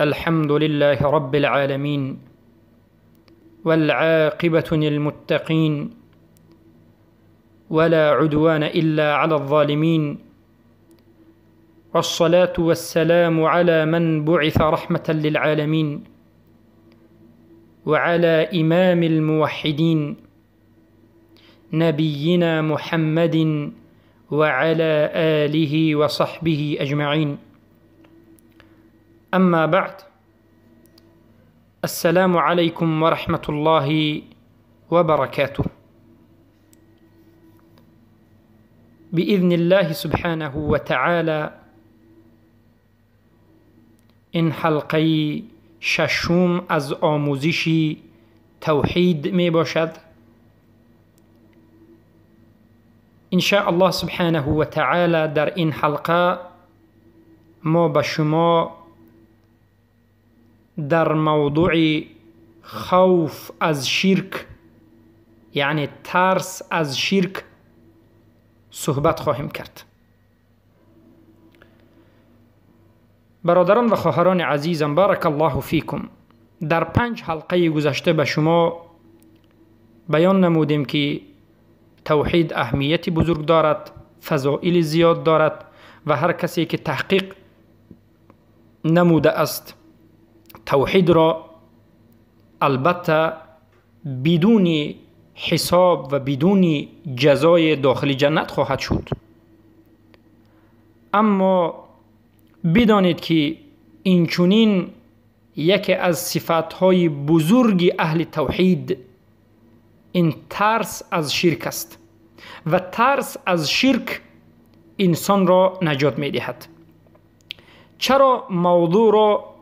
الحمد لله رب العالمين، والعاقبة للمتقين، ولا عدوان إلا على الظالمين، والصلاة والسلام على من بعث رحمة للعالمين، وعلى إمام الموحدين نبينا محمد وعلى آله وصحبه أجمعين. أما بعد، السلام عليكم ورحمة الله وبركاته. بإذن الله سبحانه وتعالى این حلقه ششم از آموزش توحید می باشد. إن شاء الله سبحانه و تعالی در این حلقه ما به شما در موضوع خوف از شرک، یعنی ترس از شرک، صحبت خواهیم کرد. برادران و خواهران عزیزم، بارک الله فیکم، در 5 حلقه گذشته به شما بیان نمودیم که توحید اهمیت بزرگ دارد، فضائل زیاد دارد و هر کسی که تحقیق نموده است توحید را، البته بدون حساب و بدون جزای داخل جنت خواهد شد. اما بدانید که اینچنین یکی از صفتهای بزرگ اهل توحید این ترس از شرک است و ترس از شرک انسان را نجات می دهد. چرا موضوع را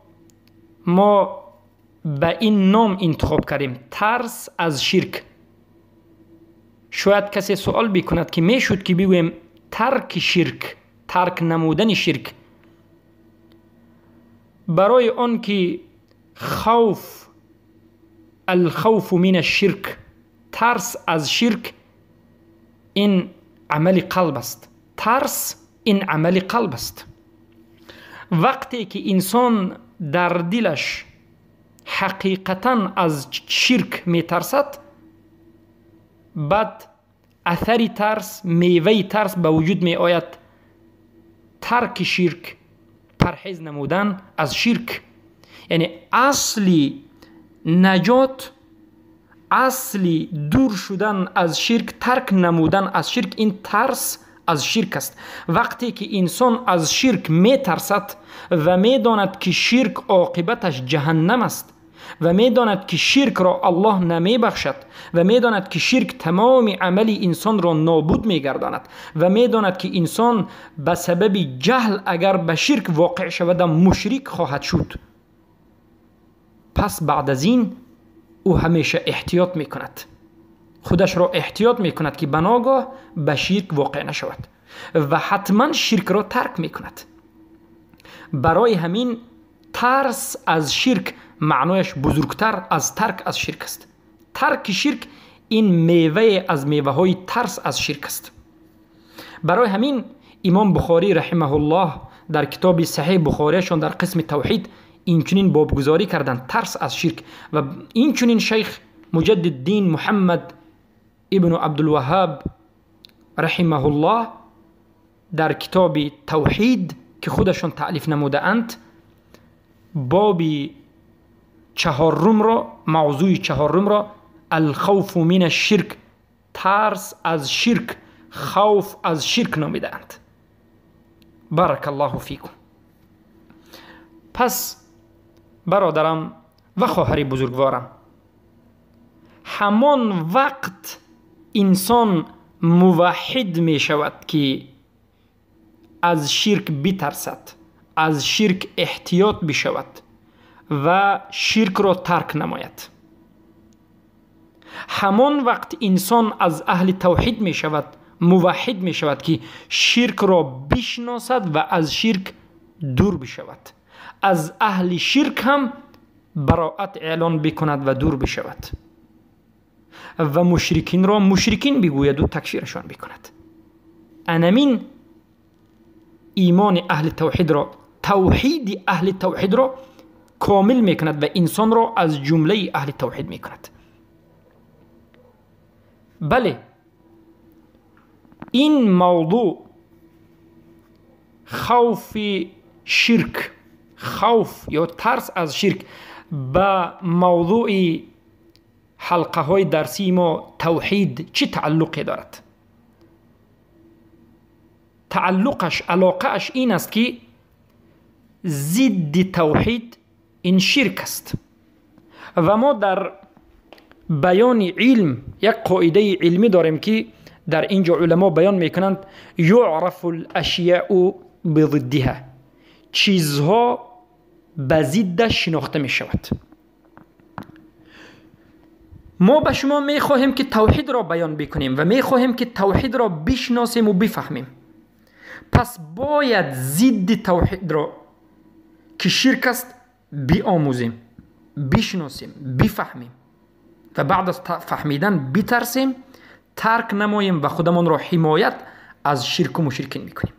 ما به این نام انتخاب کردیم، ترس از شرک؟ شاید کسی سوال بکند که میشد که بگوییم ترک شرک، ترک نمودن شرک. برای آن که خوف، الخوف من الشرک، ترس از شرک، این عمل قلب است. ترس این عمل قلب است. وقتی که انسان در دلش حقیقتا از شرک میترسد، بعد اثر ترس، میوه ترس به وجود می آید. ترک شرک، پرهیز نمودن از شرک، یعنی اصلی نجات، اصلی دور شدن از شرک، ترک نمودن از شرک، این ترس از شرک است. وقتی که انسان از شرک میترسد و میداند که شرک عاقبتش جهنم است و میداند که شرک را الله نمیبخشد و میداند که شرک تمام عمل انسان را نابود میگرداند و میداند که انسان به سبب جهل اگر به شرک واقع شود مشرک خواهد شد، پس بعد از این او همیشه احتیاط میکند، خودش را احتیاط میکند که بناگاه به شرک واقع نشود و حتما شرک را ترک میکند. برای همین ترس از شرک معنایش بزرگتر از ترک از شرک است. ترک شرک این میوه از میوه های ترس از شرک است. برای همین امام بخاری رحمه الله در کتاب صحیح بخاریشان در قسم توحید اینچنین بابگذاری کردند، ترس از شرک. و اینچنین شیخ مجدد دین محمد ابن عبدالوهاب رحمه الله در کتاب توحید که خودشان تألیف نموده اند، باب 4 را، موضوع 4 را، الخوف من الشرک، ترس از شرک، خوف از شرک نامیده اند. بارک الله فیکم. پس برادرم و خواهر بزرگوارم، همان وقت انسان موحد می شود که از شرک بترسد، از شرک احتیاط بشود و شرک را ترک نماید. همان وقت انسان از اهل توحید می شود، موحد می شود که شرک را بشناسد و از شرک دور بشود، از اهل شرک هم براءت اعلان بکند و دور بشود و مشرکین را مشرکین بگوید و تکفیرشان بکند. انمین ایمان اهل توحید را، توحید اهل توحید را комил мекунад ва инсонро аз ҷумлаи аҳли тавҳид мекунад. Бале, ин мавзӯъ хавфи ширк, хавф ё тарс аз ширк ба мавзӯи ҳалқаҳои дарсии мо тавҳид чӣ тааллуқе дорад? Тааллуқаш, алоқааш ин аст, ки зидди тавҳид ин ширк аст. Ва мо дар баёни илм як қоидаи илмӣ дорем, ки дар ин ҷо уламо баён мекунанд: юърафу лашяу бидиддиҳа, чизҳо ба зиддаш шинохта мешавад. Мо ба шумо мехоҳем, ки тавҳидро баён бикунем ва мехоҳем, ки тавҳидро бишносему бифаҳмем. Пас бояд зидди тавҳидро, ки ширк аст, биомӯзем, бишносем, бифаҳмем ва баъд аз фаҳмидан битарсем, тарк намоем ва худамонро ҳимоят аз ширку мушрикин мекунем.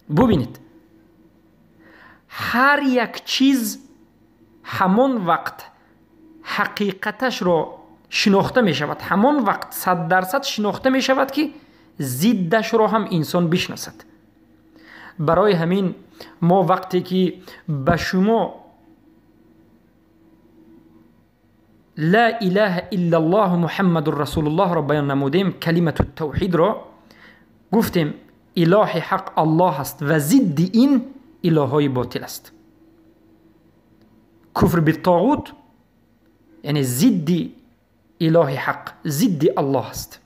Бубинед, ҳар як чиз ҳамон вақт ҳақиқаташро шинохта мешавад, ҳамон вақт 100% шинохта мешавад, ки зиддашро ҳам инсон бишносад. Барои ҳамин мо вақте ки ба шумо ла илаҳа иллаллоҳ муҳаммадур расулуллоҳро баён намудем, калимату тавҳидро гуфтем, илоҳи ҳақ Аллоҳ аст ва зидди ин илоҳҳои ботил аст. Куфр биттоғут яъне зидди илоҳи ҳақ, зидди Аллоҳ аст.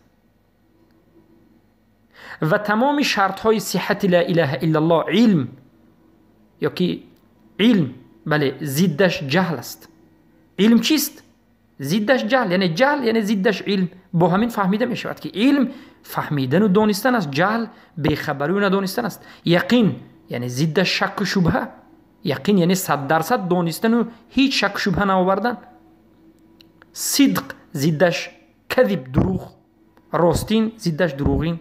Ва тамоми шартҳои сиҳати ла илаҳа иллаллоҳ илм ё ки илм, бале, зиддаш ҷаҳл аст. Илм чист? Зиддаш ҷаҳл, яъне ҷаҳл яъне зиддаш илм. Бо ҳамин фаҳмида мешавад, ки илм фаҳмидану донистан аст, ҷаҳл бехабарию надонистан аст. Яқин яъне зиддаш шакку шубҳа, яқин яъне 100% донистану ҳеҷ шакку шубҳа наовардан. Сидқ зиддаш кадиб, дурӯғ, ростин зиддаш дурӯғин.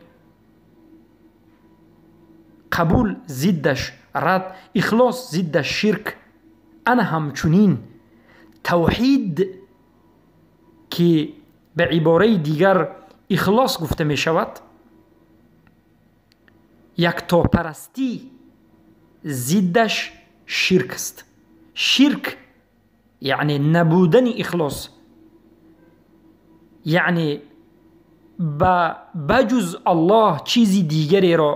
Қабул зиддаш рад, ихлос зиддаш ширк. Ана ҳамчунин тавҳид, ки ба ибораи дигар ихлос гуфта мешавад, яктопарастӣ зиддаш ширк аст. Ширк яъне набудани ихлос, яъне ба ҷуз Аллоҳ чизи дигареро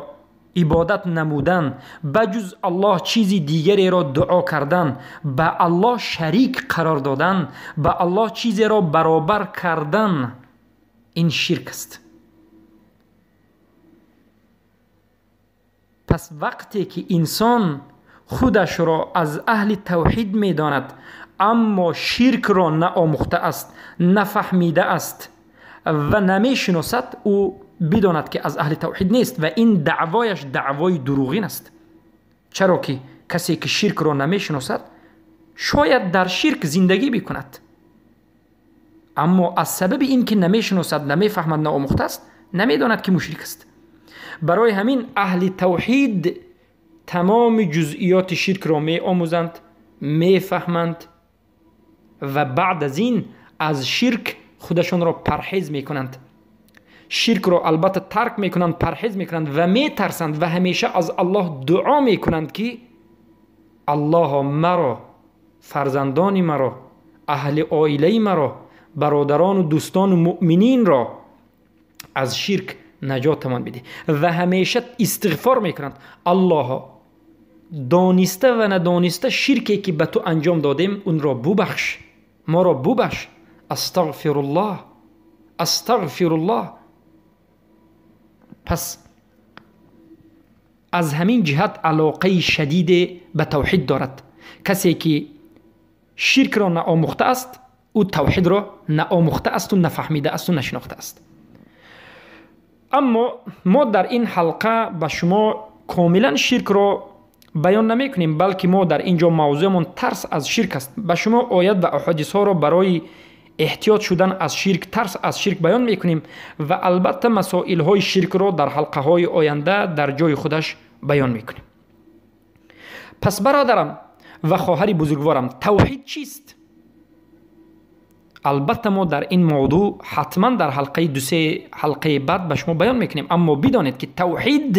ибодат намудан, ба ҷуз Аллоҳ чизи дигареро дуо кардан, ба Аллоҳ шарик қарор додан, ба Аллоҳ чизеро баробар кардан, ин ширк аст. Пас вақте ки инсон худашро аз аҳли тавҳид медонад, аммо ширкро наомӯхта аст, нафаҳмида аст ва намешиносад, ӯ бидонад, ки аз аҳли тавҳид нест ва ин даъвояш даъвои дурӯғин аст. Чаро ки касе ки ширкро намешиносад, шояд дар ширк зиндагӣ бикунад, аммо аз сабаби ин ки намешиносад, намефаҳмад, наомӯхта аст, намедонад, ки мушрик аст. Барои ҳамин аҳли тавҳид тамоми ҷузъиёти ширкро меомӯзанд, мефаҳманд ва баъд аз ин аз ширк худашонро парҳез мекунанд. Ширкро албатта тарк мекунанд, парҳез мекунанд ва метарсанд ва ҳамеша аз Аллоҳ дуо мекунанд, ки Аллоҳо маро, фарзандони маро, аҳли оилаи маро, бародарону дӯстону муъмининро аз ширк наҷотамон бидеҳ. Ва ҳамеша истиғфор мекунанд: Аллоҳо, дониста ва надониста ширке ки ба ту анҷом додем, унро бубахш, моро бубахш. Астағфируллоҳ, астағфируллоҳ. Пас аз ҳамин ҷиҳат алоқаи шадиде ба тавҳид дорад. Касе ки ширкро наомӯхта аст, ӯ тавҳидро наомӯхта асту нафаҳмида асту нашинохта аст. Аммо мо дар ин ҳалқа ба шумо комилан ширкро баён намекунем, балки мо дар ин ҷо мавзӯъмон тарс аз ширк аст. Ба шумо оят ва аҳодисҳоро барои эҳтиёт шудан аз ширк, тарс аз ширк баён мекунем ва албатта масоилҳои ширкро дар ҳалқаҳои оянда дар ҷои худаш баён мекунем. Пас бародарам, ва хоҳари бузургворам, тавҳид чист? Албатта мо дар ин мавзӯъ ҳатман дар ҳалқаи ду-се ҳалқаи баъд ба шумо баён мекунем, аммо бидонед, ки тавҳид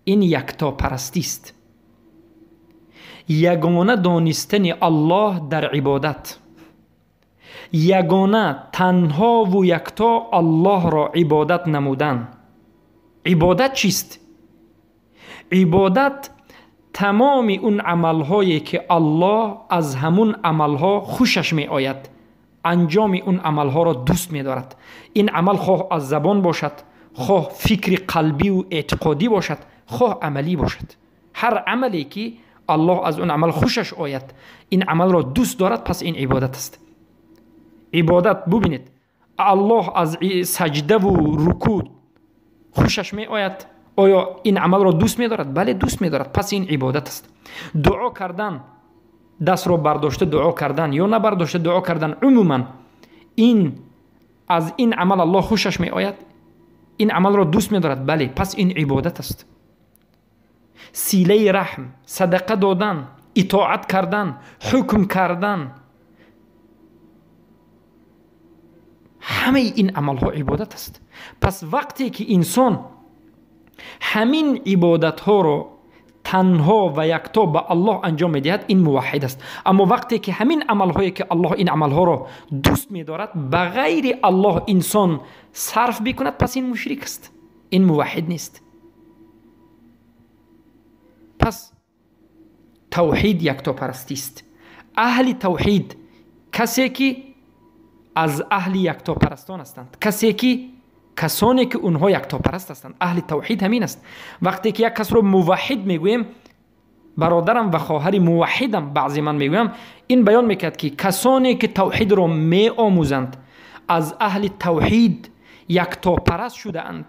ин яктопарастист, ягона донистани Аллоҳ дар ибодат, ягона танҳову якто Аллоҳро ибодат намудан. Ибодат чист? Ибодат тамоми он амалҳое ки Аллоҳ аз ҳамун амалҳо хушаш меояд, анҷоми он амалҳоро дӯст медорад. Ин амал хоҳ аз забон бошад, хоҳ фикри қалбиву эътиқодӣ бошад, хоҳ амалӣ бошад. Ҳар амале ки Аллоҳ аз он амал хушаш ояд, ин амалро дӯст дорад, пас ин ибодат аст. Ибодат, бубинед, Аллоҳ аз саҷдаву рукӯъ хушаш меояд, оё ин амалро дӯст медорад? Бале, дӯст медорад, пас ин ибодат аст. Дуо кардан, дастро бардошта дуо кардан ё набардошта дуо кардан, умуман ин аз ин амал Аллоҳ хушаш меояд, ин амалро дӯст медорад, бале, пас ин ибодат аст. Силаи раҳм, садақа додан, итоат кардан, ҳукм кардан, ҳамаи ин амалҳо ибодат аст. Пас вақте ки инсон ҳамин ибодатҳоро танҳо ва якто ба Аллоҳ анҷом медиҳад, ин муваҳҳид аст. Аммо вақте ки ҳамин амалҳое ки Аллоҳ ин амалҳоро дӯст медорад, ба ғайри Аллоҳ инсон сарф бикунад, пас ин мушрик аст, ин муваҳҳид нест. Пас тавҳид яктопарастист. Аҳли тавҳид касе ки аз аҳли яктопарастон ҳастанд, касе ки касоне ки онҳо яктопараст ҳастанд. Аҳли тавҳид ҳамин аст. Вақте ки як касро муваҳҳид мегӯем, бародарам ва хоҳари муваҳҳидам, баъзе ман мегӯям, ин баён мекард ки касоне ки тавҳидро меомӯзанд, аз аҳли тавҳид яктопараст шудаанд,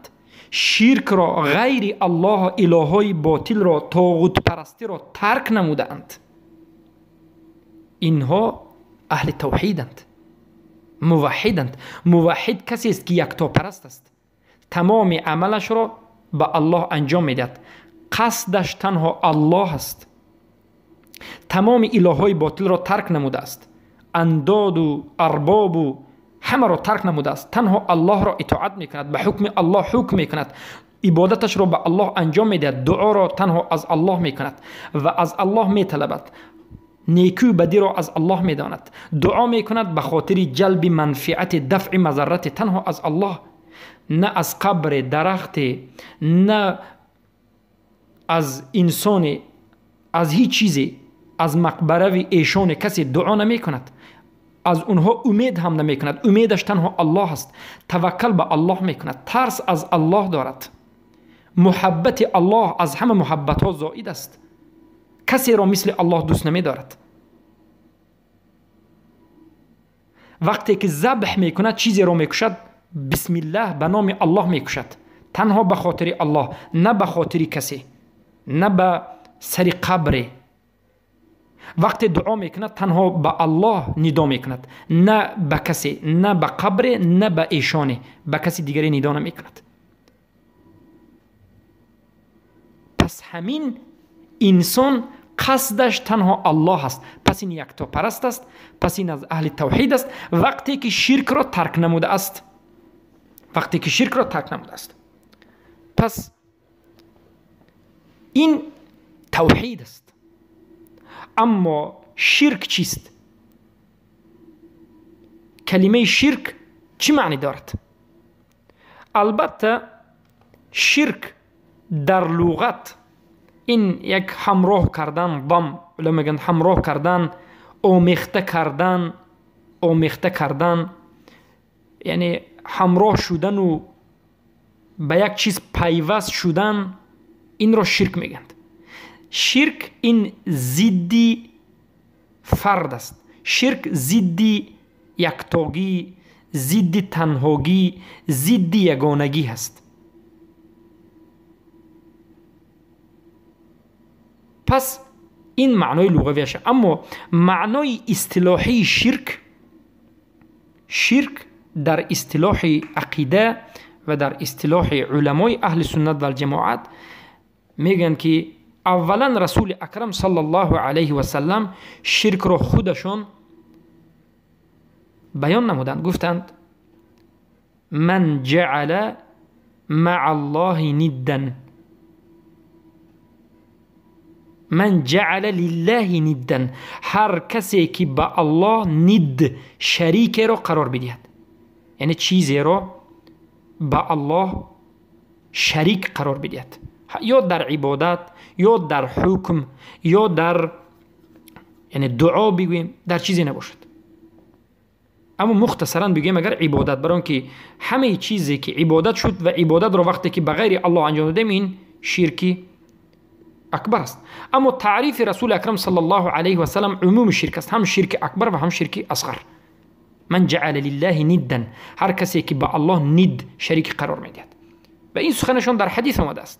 ширкро, ғайри Аллоҳ илоҳҳои ботилро, тоғутпарастиро тарк намудаанд. Инҳо аҳли тавҳиданд, муваҳҳиданд. Муваҳҳид касест ки яктопараст аст, тамоми амалашро ба Аллоҳ анҷом медиҳад, қасдаш танҳо Аллоҳ аст, тамоми илоҳҳои ботилро тарк намудааст, андоду арбобу ҳамаро тарк намудааст, танҳо Аллоҳро итоат мекунад, ба ҳукми Аллоҳ ҳукм мекунад, ибодаташро ба Аллоҳ анҷом медиҳад, дуоро танҳо аз Аллоҳ мекунад ва аз Аллоҳ металабад, некӯ бадиро аз Аллоҳ медонад, дуо мекунад ба хотири ҷалби манфиати, дафъи мазаррати танҳо аз Аллоҳ, на аз қабре, дарахте, на аз инсоне, аз ҳеҷ чизе, аз мақбарави эшоне касе дуо намекунад, аз онҳо умед ҳам намекунад, умедаш танҳо Аллоҳ аст, таваккал ба Аллоҳ мекунад, тарс аз Аллоҳ дорад, муҳаббати Аллоҳ аз ҳама муҳаббатҳо зоид аст, касеро мисли Аллоҳ дӯст намедорад. Вақте ки забҳ мекунад, чизеро мекушад, бисмиллаҳ, ба номи Аллоҳ мекушад, танҳо ба хотири Аллоҳ, на ба хотири касе, на ба сари қабре. Вақте дуо мекунад, танҳо ба Аллоҳ нидо мекунад, на ба касе, на ба қабре, на ба эшоне, ба каси дигаре нидо намекунад. Пас ҳамин инсон қасдаш танҳо Аллоҳ аст, пас ин яктопараст аст, пас ин аз аҳли тавҳид аст. Вақте ки ширкро тарк намудааст, вақте ки ширкро тарк намудааст, пас ин тавҳид аст. Аммо ширк чист? Калимаи ширк чӣ маъни дорад? Албатта ширк дар луғат ин як ҳамроҳ кардан, дам уламо мегӯянд ҳамроҳ кардан, омехта кардан, омехта кардан, яъне ҳамроҳ шудану ба як чиз пайваст шудан, инро ширк мегӯянд. Ширк ин зидди фард аст. Ширк зидди яктогӣ, зидди танҳогӣ, зидди ягонагӣ ҳаст. Пас ин маънои луғавиаш. Аммо маънои истилоҳии ширк, ширк дар истилоҳи ақида ва дар истилоҳи уламои аҳли суннат валҷамоат мегӯянд ки Аввалан Расули Акрам саллаллоҳу алайҳи васаллам ширкро худашон баён намуданд. Гуфтанд: ман ҷаъала маъа Аллоҳи ниддан, ман ҷаъала лиллаҳи ниддан, ҳар касе ки ба Аллоҳ нид, шарикеро қарор бидиҳад, яъне чизеро ба Аллоҳ шарик қарор бидиҳад, ё дар ибодат, ё дар ҳукм, ё дар яъне дуо бигӯем, дар чизе набошад. Аммо мухтасаран бигӯем агар ибодат, барои он ки ҳамаи чизе ки ибодат шуд ва ибодатро вақте ки ба ғайри Аллоҳ анҷом додем, ин ширки акбар аст. Аммо таърифи Расули Акрам саллаллоҳу алайҳи васаллам умуми ширк аст, ҳам ширки акбар ва ҳам ширки асғар. Ман ҷаъала лиллаҳи ниддан, ҳар касе ки ба Аллоҳ нид, шарик қарор медиҳад. Ва ин суханашон дар ҳадис омадааст: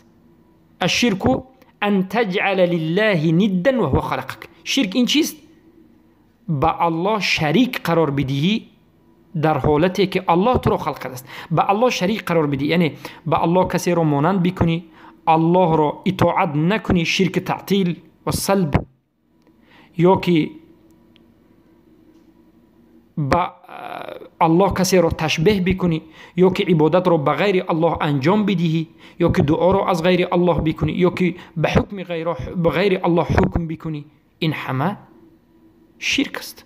ашширку ан таҷъала лиллаҳи ниддан ва ҳува халақак. Ширк ин чист? Ба Аллоҳ шарик қарор бидиҳӣ дар ҳолате ки Аллоҳ туро халқ кардааст. Ба Аллоҳ шарик қарор бидиҳӣ, яъне ба Аллоҳ касеро монанд бикунӣ, Аллоҳро итоат накунӣ, ширки таътил ва салб, ё ки ба Аллоҳ касеро ташбеҳ бикунӣ, ё ки ибодатро ба ғайри Аллоҳ анҷом бидиҳӣ, ё ки дуоро аз ғайри Аллоҳ бикунӣ, ё ки ба ҳукми ба ғайри Аллоҳ ҳукм бикунӣ, ин ҳама ширк аст.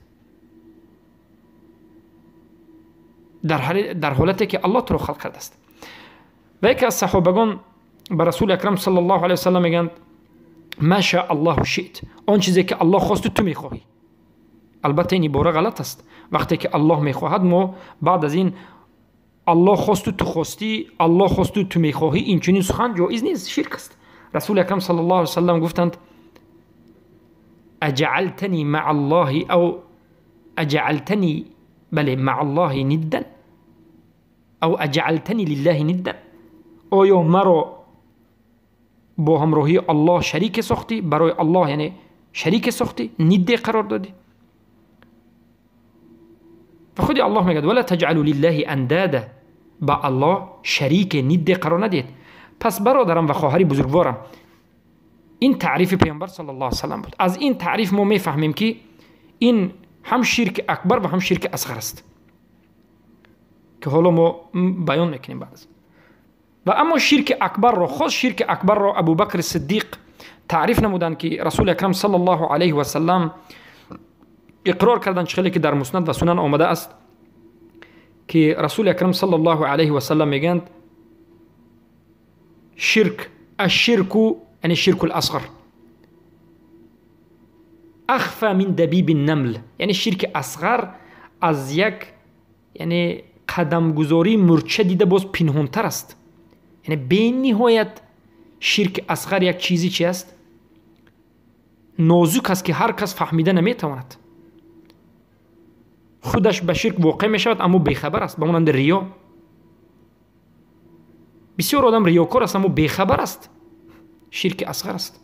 Дар ҳолате ки Аллоҳ туро халқ кардааст. Ва яке аз саҳобагон ба Расули Акрам саллаллоҳу алайҳи васаллам мегӯянд: ма шаа Аллоҳу ши'т, он чизе ки Аллоҳ хосту ту мехоҳӣ. Албатта ин ибора ғалат аст. Вақте ки Аллоҳ мехоҳад, мо баъд аз ин Аллоҳ хосту ту хостӣ, Аллоҳ хосту ту мехоҳӣ, инчунин сухан ҷоиз нест, ширк аст. Расули Акрам саллаллоҳу алайҳи васаллам гуфтанд: аҷаълтани маъа Аллоҳи ав аҷаълтани, бале, маъа Аллоҳи ниддан ав аҷаълтани лиллаҳи ниддан, оё маро бо ҳамроҳии Аллоҳ шарике сохтӣ, барои Аллоҳ яъне шарике сохтӣ, нидде қарор додӣ? Ва худи Аллоҳ мегӯяд: вала таҷъалу лиллаҳи андада, ба Аллоҳ шарике, нидде қарор надиҳед. Пас бародарам ва хоҳари бузургворам, ин таърифи Паёмбар саллаллоҳу алайҳи васаллам буд. Аз ин таъриф мо мефаҳмем ки ин ҳам ширки акбар ва ҳам ширки асғар аст, ки ҳоло мо баён мекунем баъд аз. Ва аммо ширки акбарро, хос ширки акбарро Абубакри Сиддиқ таъриф намуданд, ки Расули Акрам саллаллоҳу алайҳи васаллам иқрор карданд, чӣ хеле ки дар Муснад ва Сунан омада аст, ки Расули Акрам саллаллоҳу алайҳи васаллам мегӯянд: ширк, ашширку, яъне ширкул асғар, ахфа мин дабиби намл, яъне ширки асғар аз як яъне қадамгузории мурча дида боз пинҳонтар аст. Яъне бениҳоят ширки асғар як чизи чи аст? Нозук аст, ки ҳар кас фаҳмида наметавонад. Худаш ба ширк воқеъ мешавад, аммо бехабар аст, ба монанди риё. Бисёр одам риёкор аст, аммо бехабар аст. Ширки асғар аст.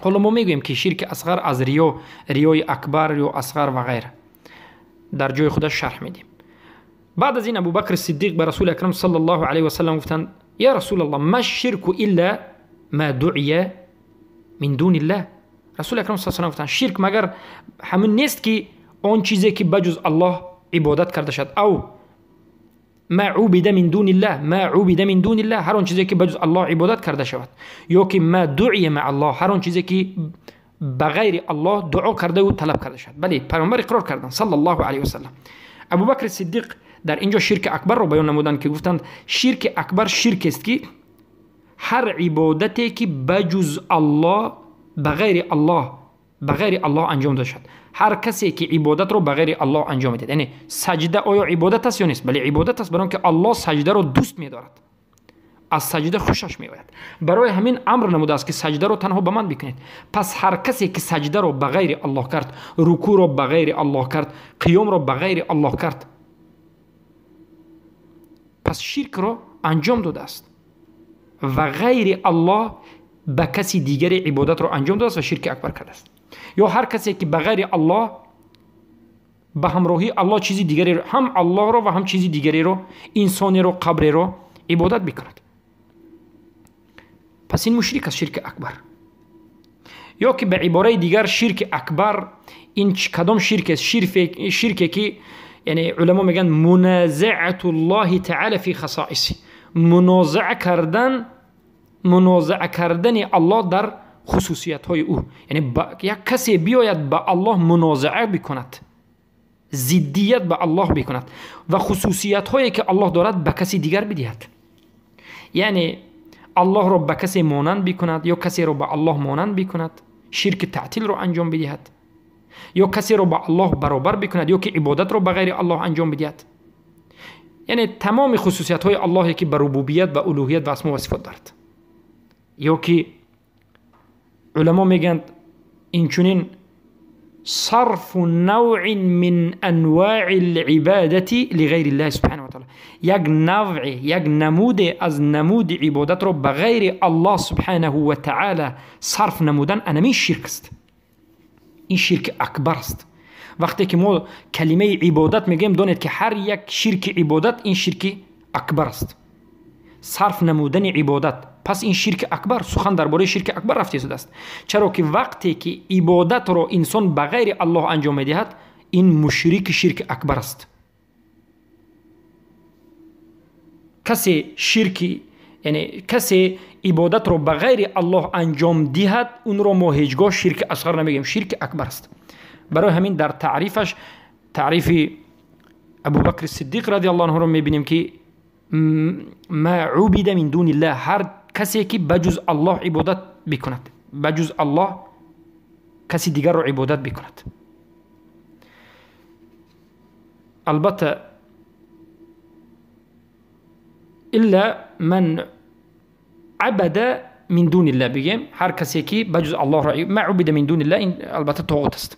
Ҳоло мо мегӯем ки ширки асғар аз риё, риёи акбар ё асғар ва ғайра дар ҷои худаш шарҳ медиҳем. Баъд аз ин Абубакр Сиддиқ ба Расули Акрам саллаллоҳу алайҳи васаллам гуфтанд: я Расулаллоҳ, ма ширку илла ма дуъия мин дуниллаҳ. Расули Акрам саллаллоҳу алайҳи васаллам гуфтанд: ширк магар ҳамин нест ки он чизе ки ба ҷуз Аллоҳ ибодат карда шавад, ав ма убида мин дуниллаҳ, ма убида мин дуниллаҳ, ҳар он чизе ки ба ҷуз Аллоҳ ибодат карда шавад, ё ки ма дуъия ма Аллоҳ, ҳар он чизе ки ба ғайри Аллоҳ дуо кардаву талаб карда шавад. Бале, Пайғамбар иқрор карданд саллаллоҳу алайҳи васаллам. Абубакри Сиддиқ дар инҷо ширки акбарро баён намуданд, ки гуфтанд ширки акбар ширкест ки ҳар ибодате ки ба ҷуз Аллоҳ, ба ғайри Аллоҳ, ба ғайри Аллоҳ анҷом дода шавад. Ҳар касе ки ибодатро ба ғайри Аллоҳ анҷом медиҳад, яъне саҷда оё ибодат аст ё нест? Бале, ибодат аст, барои он ки Аллоҳ саҷдаро дӯст медорад, аз саҷда хушаш меояд. Барои ҳамин амр намудааст ки саҷдаро танҳо ба ман бикунед. Пас ҳар касе ки саҷдаро ба ғайри Аллоҳ кард, рукӯъро ба ғайри Аллоҳ кард, қиёмро ба ғайри Аллоҳ кард, пас ширкро анҷом додааст ва ғайри Аллоҳ ба каси дигаре ибодатро анҷом додааст ва ширки акбар кардааст. Ё ҳар касе ки ба ғайри Аллоҳ, ба ҳамроҳии Аллоҳ чизи дигареро, ҳам Аллоҳро ва ҳам чизи дигареро, инсонеро, қабреро ибодат бикунад. Пас ин мушрик аст, ширки акбар. Ё ки ба ибораи дигар ширки акбар ин кадом ширк аст? Ширке ки яъне уламо мегӯянд муназаату ллоҳи таала фи хасоиси, мунозаа кардани Аллоҳ дар хусусиятҳои ӯ. Яъне як касе биёяд ба Аллоҳ мунозаа бикунад, зиддият ба Аллоҳ бикунад ва хусусиятҳое ки Аллоҳ дорад ба каси дигар бидиҳад. Яъне Аллоҳро ба касе монанд бикунад ё касеро ба Аллоҳ монанд бикунад, ширки таътилро анҷом бидиҳад, ё касеро ба Аллоҳ баробар бикунад, ё ки ибодатро ба ғайри Аллоҳ анҷом бидиҳад. Яъне тамоми хусусиятҳои Аллоҳе ки ба рубубият ва улуҳият ва асмо ва сифот дорад. Ё ки уламо мегӯянд инчунин صرف نوع من انواع العبادة لغير الله سبحانه وتعالى، یک نوع، یک نمود از نمود عبادت رو به غیر الله سبحانه و تعالی صرف نمودن، انمی شرک است. این شرک اکبر است. وقتی که ما کلمه عبادت میگیم دانید که هر یک شرک عبادت این شرک اکبر است. صرف نمودن عبادت، پس این شرک اکبر، سخن درباره شرک اکبر رفته شده است. چرا که وقتی که عبادت رو انسان به غیر الله انجام میدهد این مشرک شرک اکبر است. کسی شرکی، یعنی کسی عبادت رو به غیر الله انجام دهد اون رو ما هیچگاه شرک اصغر نمیگیم، شرک اکبر است. برای همین در تعریفش، تعریف ابوبکر صدیق رضی الله عنه رو میبینیم که ما عبد من دون الله، هر کسی که بجز الله عبادت بکند، بجز الله کسی دیگر رو عبادت بکند. البته الا من عبد من دون الله بگیم، هر کسی که بجز الله رو ما عبد من دون الله، این البته طاغوت است.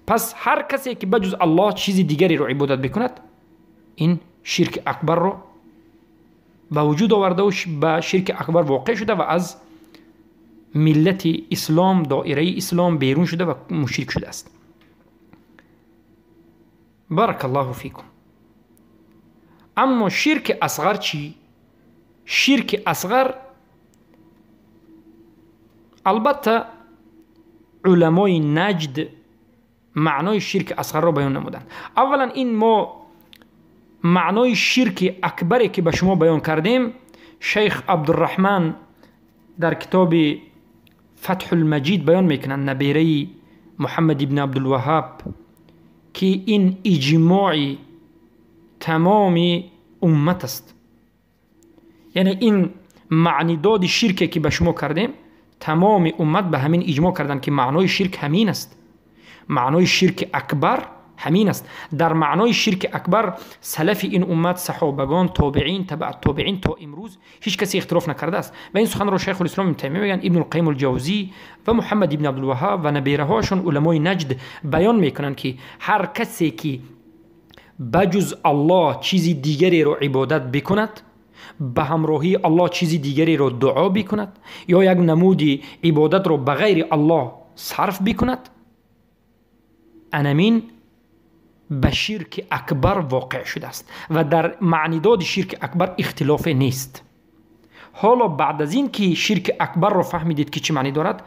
پس هر کسی که بجز الله چیزی دیگری رو عبادت بکند این شرک اکبر رو به وجود آورده و به شرک اکبر واقع شده و از ملت اسلام، دایره اسلام بیرون شده و مشرک شده است. بارک الله فیکم. اما شرک اصغر چی؟ شرک اصغر البته علمای نجد معنای شرک اصغر را بیان نمودند. اولا این ما معنای شرک اکبری که به شما بیان کردیم، شیخ عبدالرحمن در کتاب فتح المجید بیان میکنند، نبیره محمد ابن عبدالوهاب، که این اجماع تمام امت است. یعنی این معنی داد شرکی که به شما کردیم تمام امت به همین اجماع کردند که معنای شرک همین است. معنای شرک اکبر همین است. در معنای شرک اکبر سلف این امت، صحابگان، تابعین، تبع تابعین تا امروز هیچ کسی اختلاف نکرده است. و این سخن رو شیخ الاسلام ابن تیمیه میگن، ابن القیم الجوزی و محمد ابن عبدالوهاب و نبیره هاشون علمای نجد بیان میکنن که هر کسی که بجز الله چیزی دیگری رو عبادت بکند، به همراهی الله چیزی دیگری رو دعا بکند، یا یک نمودی عبادت رو به غیر الله صرف بکند، انمین به شرک اکبر واقع شده است و در معنیداد شرک اکبر اختلاف نیست. حالا بعد از این که شرک اکبر رو فهمیدید که چه معنی دارد،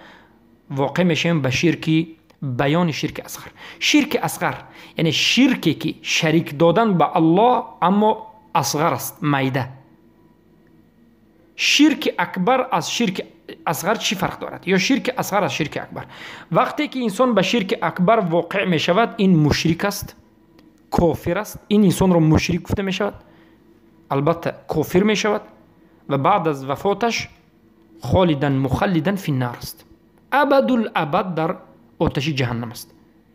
واقع میشیم به شرک بیان شرک اصغر. شرک اصغر یعنی شرکی که شریک دادن به الله اما اصغر است، میده. شرک اکبر از شرک اصغر چی فرق دارد؟ یا شرک اصغر از شرک اکبر؟ وقتی که انسان به شرک اکبر واقع می شود این مشرک است، کافر است. این انسان رو مشرک گفته می شود، البته کافر می شود و بعد از وفاتش خالدا مخلدا فی النار است، ابد الابد در آتش جهنم است.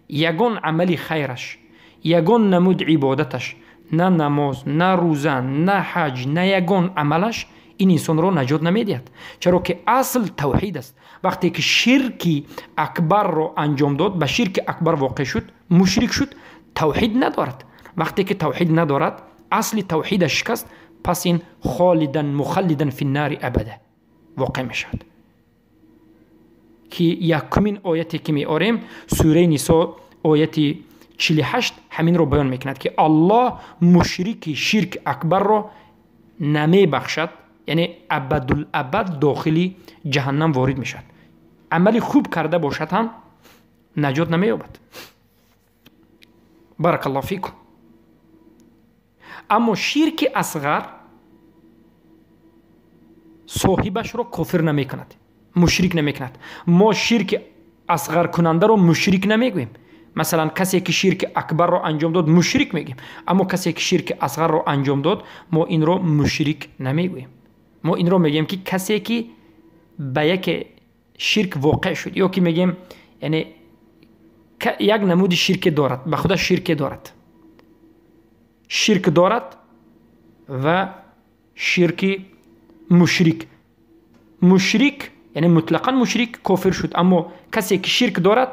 یگان عمل خیرش، یگان نمود عبادتش، نه نماز، نه روزه، نه حج، نه یگان عملش این انسان رو نجات نمیدهد. چرا که اصل توحید است. وقتی که شرک اکبر رو انجام داد، به شرک اکبر واقع شد، مشرک شد، توحید ندارد. وقتی که توحید ندارد، اصل توحید شکست، پس این خالدا مخلدا فی النار ابدا واقع می شود. که یکمین آیتی که می آریم سوره نساء آیت 48 همین رو بیان میکند که الله مشرک شرک اکبر رو نمی بخشد، яъне абадулабад дохили ҷаҳаннам ворид мешавад. Амали хуб карда бошад ҳам наҷот намеёбад. Баракаллоҳу фикум. Аммо ширки асғар соҳибашро кофир намекунад, мушрик намекунад. Мо ширки асғаркунандаро мушрик намегӯем. Масалан, касе ки ширки акбарро анҷом дод, мушрик мегӯем, аммо касе ки ширки асғарро анҷом дод, мо инро мушрик намегӯем. Мо инро мегӯем, ки касе ки ба яке ширк воқеъ шуд, ё ки мегӯем, яъне як намуди ширке дорад, ба худаш ширке дорад, ширк дорад ва ширки мушрик. Мушрик яъне мутлақан мушрик кофир шуд, аммо касе ки ширк дорад,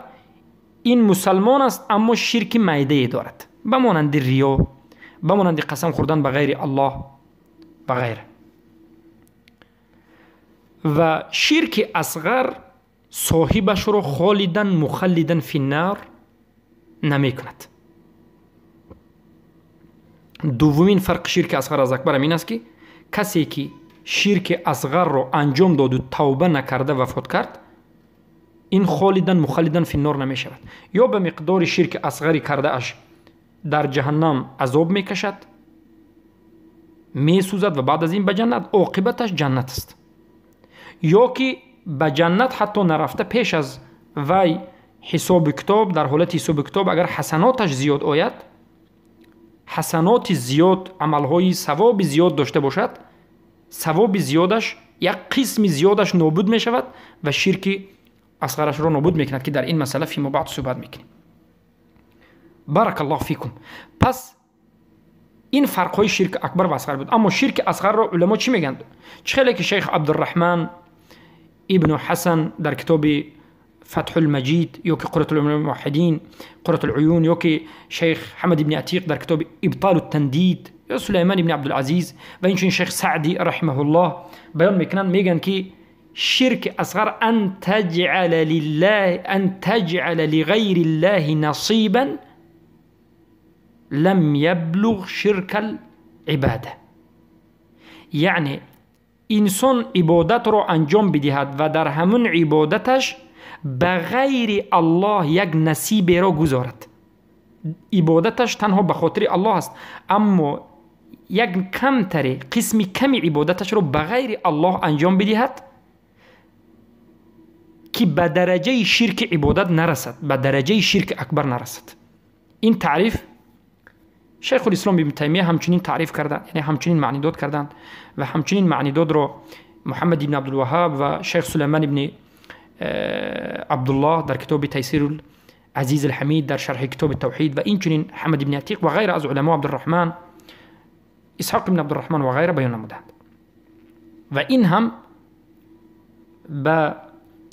ин мусалмон аст, аммо ширки майдае дорад, ба монанди риё, ба монанди қасам хӯрдан ба ғайри Аллоҳ ва ғайра. Ва ширки асғар соҳибашро холидан мухаллидан финнар намекунад. Дуввумин фарқи ширки асғар аз акбарам ин аст, ки касе ки ширки асғарро анҷом доду тавба накарда вафот кард, ин холидан мухаллидан финнор намешавад. Ё ба миқдори ширки асғари кардааш дар ҷаҳаннам азоб мекашад, месӯзад ва баъд аз ин ба ҷаннат, оқибаташ ҷаннат аст. Ё ки ба ҷаннат ҳатто нарафта, пеш аз вай ҳисоби китоб, дар ҳолати ҳисоби китоб агар ҳасаноташ зиёд ояд, ҳасаноти зиёд, амалҳои савоби зиёд дошта бошад, савоби зиёдаш, як қисми зиёдаш нобуд мешавад ва ширки асғарашро нобуд мекунад, ки дар ин масъала фимо баъд суҳбат мекунем. Баракаллоҳу фикум. Пас ин фарқҳои ширки акбар ва асғар буд. Аммо ширки асғарро уламо чӣ мегӯянд? Чӣ хеле ки шейх Абдурраҳман ибну Ҳасан дар китоби Фатҳулмаҷид ё ки Қурратул муваҳҳидин, Қурратул уюн, ё ки шейх Ҳамад ибни Атиқ дар китоби Ибталу тандид, ё Сулайман ибни Абдулазиз ва инчунин шейх Саъди раҳимаҳуллоҳ баён мекунанд, мегӯянд, ки ширки асғар ан таҷъала лиллаҳи, ан таҷъала лиғайри ллаҳи насибан лам яблуғ ширкал ибада. Яъне инсон ибодатро анҷом бидиҳад ва дар ҳамун ибодаташ ба ғайри Аллоҳ як насиберо гузорад. Ибодаташ танҳо ба хотири Аллоҳ аст, аммо як камтаре, қисми ками ибодаташро ба ғайри Аллоҳ анҷом бидиҳад, ки ба дараҷаи ширки ибодат нарасад, ба дараҷаи ширки акбар нарасад. Ин таъриф Шайхулислом ибн Таймия ҳамчунин таъриф карданд, яъне ҳамчунин маънидод карданд ва ҳамчунин маънидодро Муҳаммад ибн Абдулваҳҳаб ва шайх Сулайман ибни Абдуллоҳ дар китоби Тайсирул Азиз алҳамид дар шарҳи китоби Тавҳид ва инчунин Ҳамад ибни Атиқ ва ғайра аз уламо, Абдурраҳман Исҳоқ ибн Абдурраҳман ва ғайра баён намуданд. Ва ин ҳам ба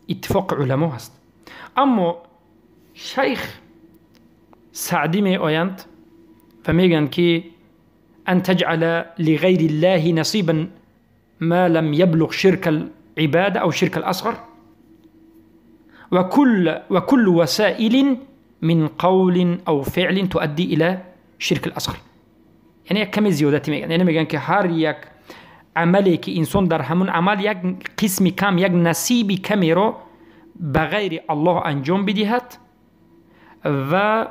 иттифоқи уламо ҳаст. Аммо шайх Саъдӣ меоянд ва мегӯянд, ки ан таҷъала лиғайри ллаҳи насибан ма лам яблуғ ширка алибада ав ширка аласғар وكل وسائل من قول أو فعل تؤدي إلى شرك الأصغر. یعنی یک کمی زیادتی میگن، یعنی میگن که هر یک عملی که انسان در همون عمل یک قسمی کم، یک نصیبی کمی رو به غیر الله انجام بدهد و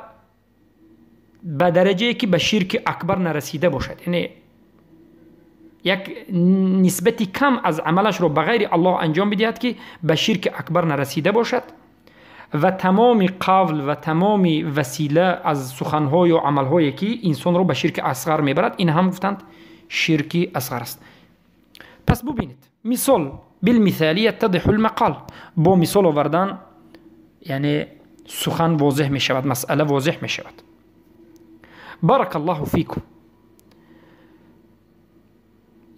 به درجه که به شرک اکبر نرسیده باشد، یعنی یک نسبتی کم از عملش رو به غیر الله انجام بدهد که به شرک اکبر نرسیده باشد و تمام قول و تمام وسیله از سخنهای و عملهایی که انسان رو به شرک اصغر میبرد، این هم گفتند شرک اصغر است. پس ببینید مثال بالمثال يتضح المقال، با مثال آوردن یعنی سخن واضح می شود، مسئله واضح می شود. بارک الله فیکم.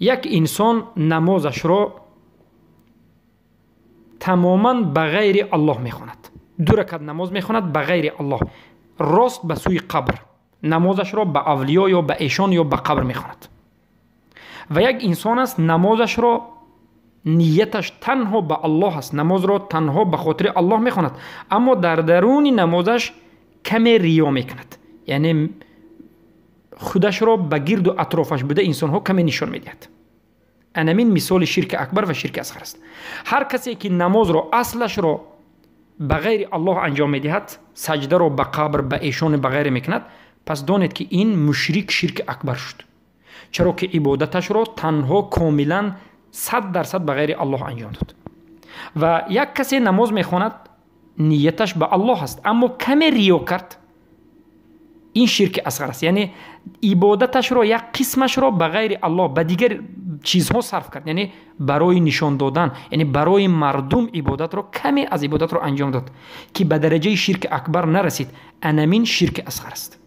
یک انسان نمازش رو تماما به غیر الله میخواند، دو رکعت نماز میخواند به غیر الله، راست به سوی قبر، نمازش را به اولیا یا به ایشان یا به قبر میخواند. و یک انسان است نمازش را نیتش تنها به الله است، نماز را تنها به خاطر الله میخواند، اما در درون نمازش کمی ریا میکند، یعنی خودش را به گرد و اطرافش بوده انسان ها کمی نشان میدهد. Анамин мисоли ширки акбар ва ширки асғар аст. Ҳар касе ки намозро аслашро ба ғайри Аллоҳ анҷом медиҳад, саҷдаро ба қабр, ба эшони ба ғайре мекунад, пас донед ки ин мушрик ширки акбар шуд. Чаро ки ибодаташро танҳо комилан 100% ба ғайри Аллоҳ анҷом дод. Ва як касе намоз мехонад, нияташ ба Аллоҳ аст, аммо каме риё кард, ин ширки асғар аст. Яъне ибодаташро як қисмашро ба ғайри Аллоҳ, ба дигар чизҳо сарф кард, яъне барои нишон додан, яъне барои мардум ибодатро каме аз ибодатро анҷом дод, ки ба дараҷаи ширки акбар нарасид. Анамин ширки асғар аст.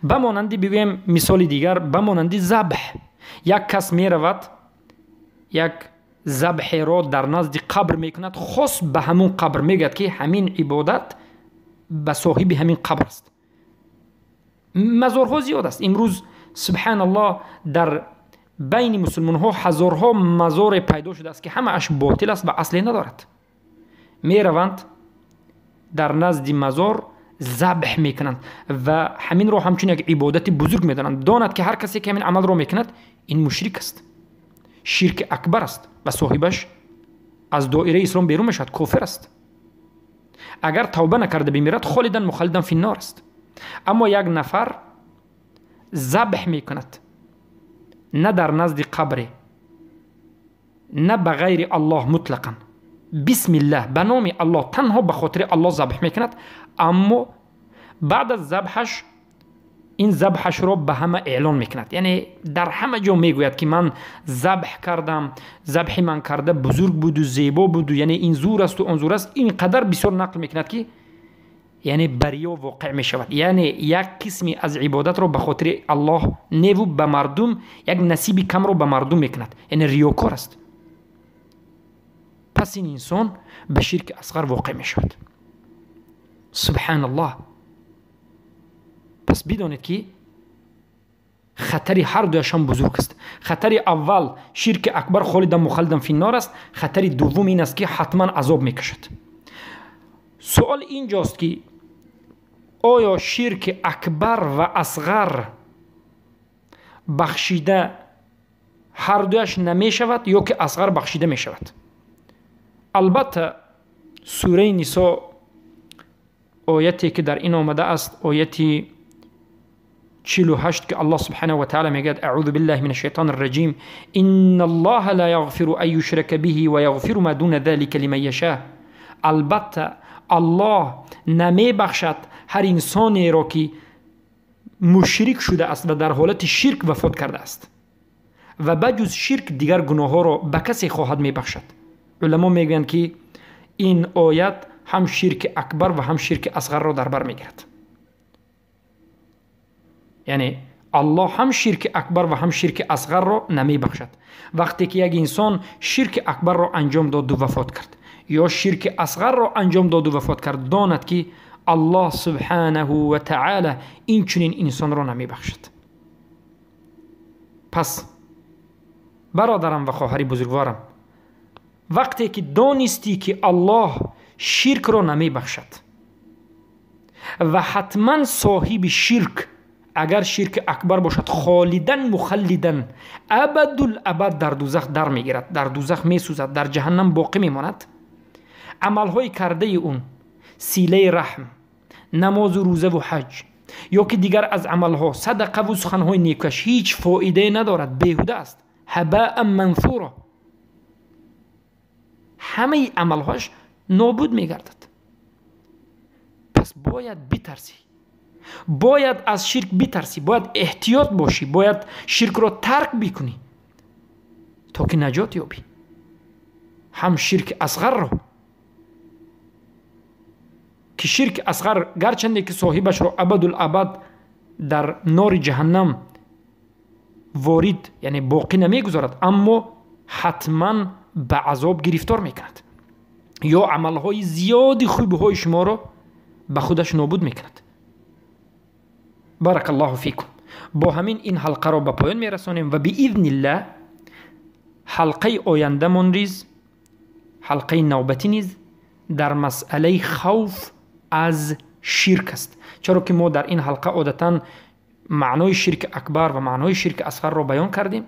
Ба монанди бигӯем мисоли дигар, ба монанди забҳ. Як кас меравад, як забҳеро дар назди қабр мекунад, хос ба ҳамун қабр, мегӯяд ки ҳамин ибодат ба соҳиби ҳамин қабр аст. Мазорҳо зиёд аст. Имрӯз субҳаналлоҳ дар байни мусулмонҳо ҳазорҳо мазоре пайдо шудааст, ки ҳамааш ботил аст ва асле надорад. Мераванд дар назди мазор забҳ мекунанд ва ҳаминро ҳамчун як ибодати бузург медонанд. Донад ки ҳар касе ки ҳамин амалро мекунад, ин мушрик аст, ширки акбар аст ва соҳибаш аз доираи ислом берун мешавад, кофир аст. Агар тавба накарда бимирад, холидан мухалидан финнор аст. Аммо як нафар забҳ мекунад на дар назди қабре, на ба ғайри Аллоҳ мутлақан, бисмиллаҳ, ба номи Аллоҳ, танҳо ба хотири Аллоҳ забҳ мекунад, аммо баъд аз забҳаш ин забҳашро ба ҳама эълон мекунад. Яъне дар ҳама ҷо мегӯяд ки ман забҳ кардам, забҳи ман карда бузург буду зебо буду, яъне ин зур асту он зур аст. Ин қадар бисёр нақл мекунад ки яъне бариё воқеъ мешавад. Яъне як қисми аз ибодатро ба хотири Аллоҳ неву ба мардум, як насиби камро ба мардум мекунад, яъне риёкор аст. Пас ин инсон ба ширки асғар воқеъ мешавад. Субҳаналлоҳ. Пас бидонед ки хатари ҳар дуяшон бузург аст. Хатари аввал ширки акбар холидан мухалидан финнор аст. Хатари дуввум ин аст ки ҳатман азоб мекашад. Суол инҷост ки оё ширки акбар ва асғар бахшида ҳар дуяш намешавад ё ки асғар бахшида мешавад? Албатта сураи Нисо ояте ки дар ин омада аст, ояти 48 ки Аллоҳ субҳанаҳу ва таъала мегӯяд: аъузу биллаҳи мина шайтони рраҷим, инна аллоҳа ла яғфиру ан юшрака биҳи ва яғфиру ма дуна залика лиман яша. Албатта Аллоҳ намебахшад ҳар инсонеро ки мушрик шудааст ва дар ҳолати ширк вафот кардааст ва ба ҷуз ширк дигар гуноҳҳоро ба касе хоҳад мебахшад. Уламо мегӯянд ки ин оят ҳам ширки акбар ва ҳам ширки асғарро дар бар мегирад. Яъне Аллоҳ ҳам ширки акбар ва ҳам ширки асғарро намебахшад. Вақте ки як инсон ширки акбарро анҷом доду вафот кард ё ширки асғарро анҷом доду вафот кард, донад ки Аллоҳ субҳанаҳу ва таъала ин чунин инсонро намебахшад. Пас бародарам ва хоҳари бузургворам, вақте ки донистӣ ки Аллоҳ ширкро намебахшад ва ҳатман соҳиби ширк, агар ширки акбар бошад, холидан мухаллидан абадул абад дар дузах дар мегирад, дар дузах месӯзад, дар ҷаҳаннам боқӣ мемонад, амалҳои кардаи ӯ, силаи раҳм, намозу рӯзаву ҳаҷ ё ки дигар аз амалҳо, садақаву суханҳои некӯяш ҳеҷ фоидае надорад, беҳуда аст, ҳабаан мансура, ҳамаи амалҳояш нобуд мегардад. Пас бояд битарсӣ, бояд аз ширк битарсӣ, бояд эҳтиёт бошӣ, бояд ширкро тарк бикунӣ то ки наҷот ёбӣ. Ҳам ширки асғарро, ки ширки асғар гарчанде ки соҳибашро абадул абад дар нори ҷаҳаннам ворид, яъне боқӣ намегузорад, аммо ҳатман ба азоб гирифтор мекунад ё амалҳои зиёди хубиҳои шуморо ба худаш нобуд мекунад. Баракаллоҳу фикум. Бо ҳамин ин ҳалқаро ба поён мерасонем ва биизниллаҳ ҳалқаи ояндамон низ, ҳалқаи навбатӣ низ дар масъалаи хавф аз ширк аст. Чаро ки мо дар ин ҳалқа одатан Маънои ширки акбар ва маънои ширки асғарро баён кардем.